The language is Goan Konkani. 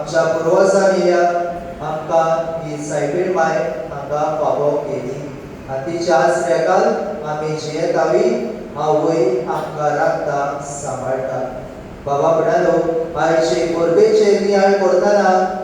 आमच्या पुर्वजांनी आमकां ही सायबीण माय हांगा फावो केली आनी तिच्या आसऱ्याकाल आमी जियेतावी. आवय आमकां राखता, सांबाळटा. बाबा म्हणालो, आयचे परबेचेर नियाळ करतना